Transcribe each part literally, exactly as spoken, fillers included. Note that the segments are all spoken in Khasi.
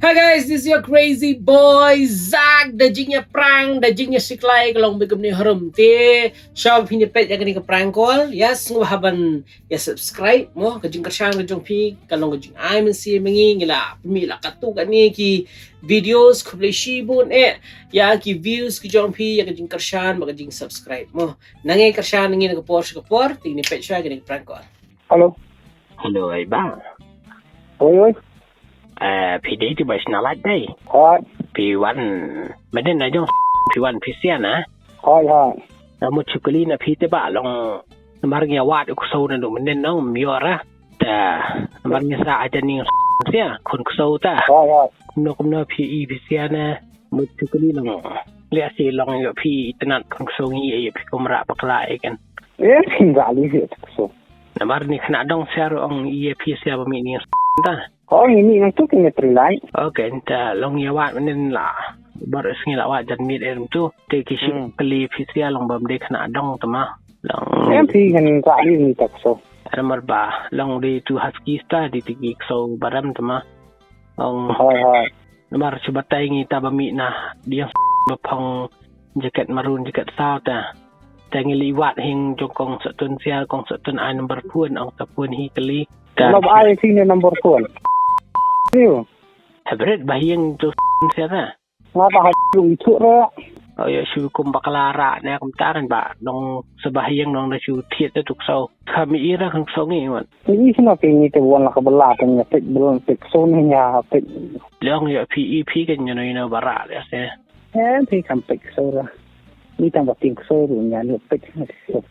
Hi guys, this is your crazy boy Zach. Da jingïaprank, da jingïasiklai ka long bad kumne harum. Te shuwa ba phin ïa peit ïa kane ka prank call, ïa sngewbha ban ïa subscribe mo. Ka jingkyrshan ka jong phi ka long ka jingai mynsiem ma ngi. Ngi la pynmih la katto katne ki videos, khublei shibun eh ïa ki views ki jong phi, ïa ka jingkyrshan bad ka jingsubscribe mo. Nang ïa kyrshan ngi na ka por sha ka por. Te ngin ïa peit shuwa ïa kane ka prank call. Hello. Hello, ai bah. Oi, oi. Eh, phi dei te bah Sna Lait dei. Hoi. Phi wan mynnin na jong phi wan phi sia na. Hoi, hoi. Na mut shu kylli na phi te bah long namar ngi ïa wad u ksew naduh mynnin nong ym ïoh ra. Ta namar ngi sa ajan ning sia khun ksew ta. Hoi, hoi. Kumno kumno phi i phi sia na. Mut shu kylli long. Leh si long ïoh phi itynnat khun ksew ngi ïoh phi kum rah bakla ïa kan. Eh, ngi rah li ïoh ksew. Namar ni khynnah dong sia ruh ong ïoh phi sia ba mih ni ta. Ong ïoh mih nang tu kine trilai. Okay, ta long ïa wad mynnin la. Bar sngi la wad jan miet em tu. Te ki shu Hmm. kylli phi sia long bam dei khynnah dong ta ma. Long. Em phi kan rah li ni ta ksew. Namar ba long dei tu husky sta dei te ki ksew baram ta ma. Ong. Hoi, hoi. Namar shu batai ngi ta ba mih na diang ba phong jacket maroon jacket saw ta. Ta ngi li wad hing jong kong sa tun sia kong sa tun ai number phone ong sa phone hi kali. Ta. Lo ba ai sini number phone. Siu. Hybrid ba hing tu sia ta. Nga ta ha lu itu re. Oh ya shu kum bakla ra ne kum ta kan ba nong sa ba hing nong da shu thiet ta tuk saw. Kami ira kan saw ngi wan. Ni sino ke ni te wan la ka bela te nya pek bela pek saw ni nya pek. Leong ya phi i phi kan nya no ina bara ya se. Eh, phi kam pek ksew ra. Ni tang ba pek ksew ru nya ni pek ksew.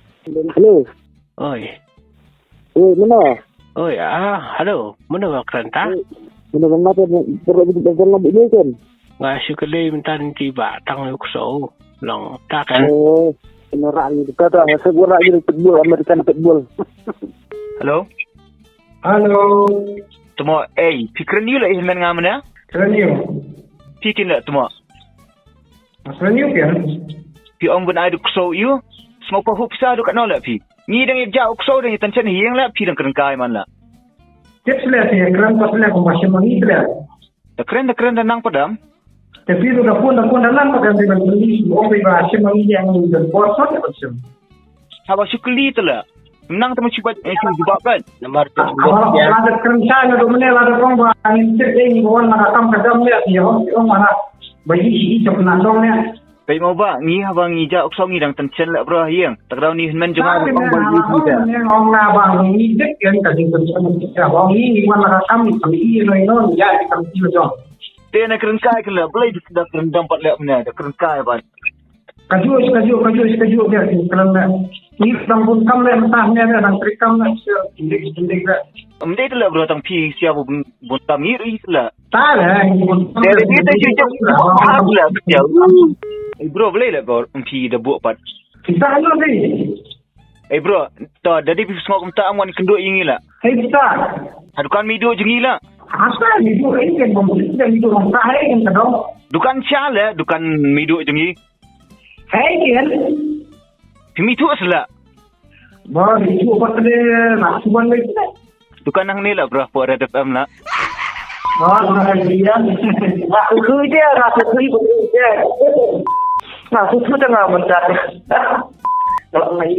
Hello. Oi. Oi, mano? Oi, ah, hello. Mano ba kren ta? Oi, mano ba mata por ba ba ba ba kan. Nga shu kylli mynta ti ba tang ïa u ksew long ta kan. Oh, mano ra ni ta ta se gua ra ni pitbull American pitbull. Hello. Hello. Tmo ei, phi kren ïa la i hynmen nga mano? Kren ïa. Phi kin la tmo. Asal ni upian. Phi ong ban ai da u ksew ïa u. Sngewbha hup sa da katno la phi. Ngi dang ïa ja u ksew dang ïa tan chen hiang la phi dang kren kai man la. Tip sele phi kren pa sele kumba shim ngi sele. Da kren da kren da nang padam. Te phi da pun da pun da nang padam di ban pynlist ong phi ba shim ngi ïa ngi da por sot da shim. Haba shu kylli te la. Nang te ma shu ba shu jubab kan. Namar te. Haba la da kren sa na do mene la da kong ba ngin check dei ngi wan na ka kam ka dam ne ya ong ong mana. Ba yi yi chok na dong ne. Pei mo ba ngi haba ngi ja u ksew ngi dang tan chen la bro hiang. Tak dau ni hynmen jong nga kong ba yi yi da. Ong na ba ngi dek yan ka ding tan chen ka ba ngi ngi wan na ka kam ni kam yi no no ya kam yi jong. Te na kren kai kala blai da kren dam pat le mene da kren kai ba. Kajuh, kajuh, kajuh, kajuh dia tu kelam dah. Ni tang pun kam le mentah ni ada tang trikam dah. Tindik tindik dah. Mendai tu lah bro tang phi sia bu bu tam ni ri lah. Tak lah, ni pun. Dia dia dia dia dia. Bro boleh lah bro phi dah buat pat. Kita anu ni. Eh bro, to dadi phi sngok kumta am wan kynduh ïa ngi la. Hei kita. Ha dukan mi duh jong ngi la. Apa mi duh ini kan bom kita mi duh kumta hai kan kadang. Dukan sha la, dukan mi duh jong ngi. Hai kan. Phi mi duh sla. Ba mi duh pat de na suban le kita. Dukan nang ni la bro, po Red F M la. Ba na dia. Ba ku je na ku je. Na ku tu tengah mentar. Kalau ngai